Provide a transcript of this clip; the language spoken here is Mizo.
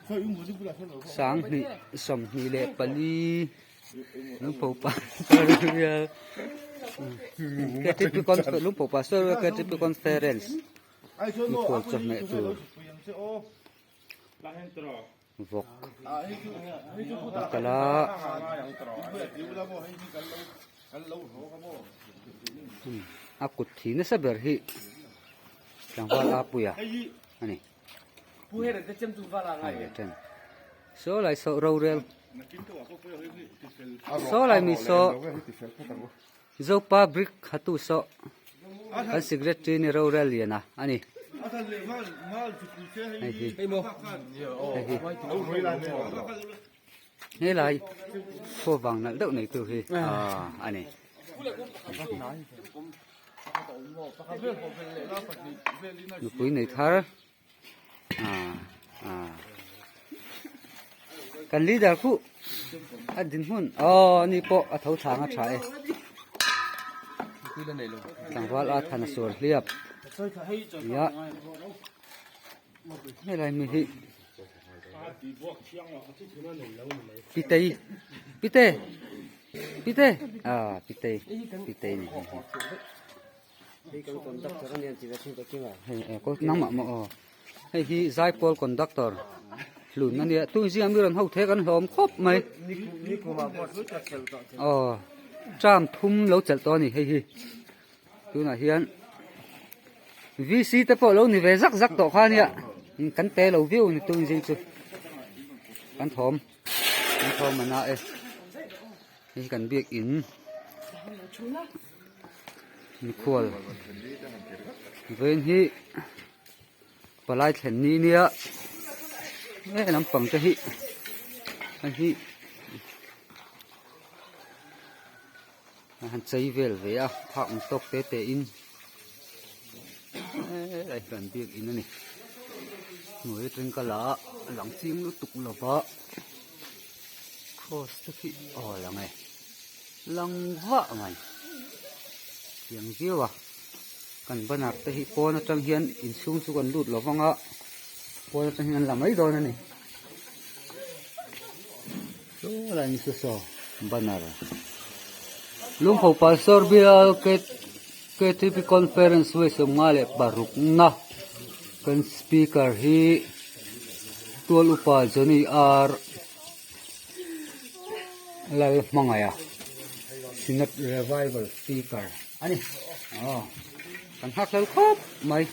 2024 Lungpho KTP Lungpho Pastor KTP Conference mikhual chawhmeh tur vawk a kal a a kut thi nasa ber hi tlangval a puia a ni. Saw lai saw rorel saw lai mi saw zopa brick hatu saw kan secretary ni rorel liana a ni hei hi hei hi helai khuavang nalh deuh nei tu hi a ni. Nupui nei thar ah ah kan leader khu a dinhmun aw ani pawh a tho thang a tha e tlangval a than a sual hliap nia helai mi hi pitei pite pite ah pitei pitei ni hei eh ko nangmah maw aw hei hi zaipawl conductor hlun ania tun zingah mi rawn ho thei kan hlawm khawp mai aw term thum lo chelh tawh a ni hei hi. Tunah hian VC te pawh lo ni ve zak zak tawh kha ania kan te lo viau ni tun zing chu kan thawm kan thawm a na e hei hi kan biak in mikhual vawiin hi palai thlen ni nia he lampang te hi hei hi. A han chei vel ve a phak ang tawk te te in helai hi kan biak in a ni hnuai atang ka la a a lang ching lutuk lo va cross te khi aw a lang e lang vah mai chiang viau a kan banner te hi pawn atang hian inchhung chu kan lut lo vang a pawn atang hian an la mai dawn a ni. Saw lai ni saw saw banner Lungpho Pastor Bial KTP Conference 2026 na kan speaker hi Tual Upa Johnny R Lalhmangaia Synod Revival Speaker a ni aw kan nghak hlel khawp mai.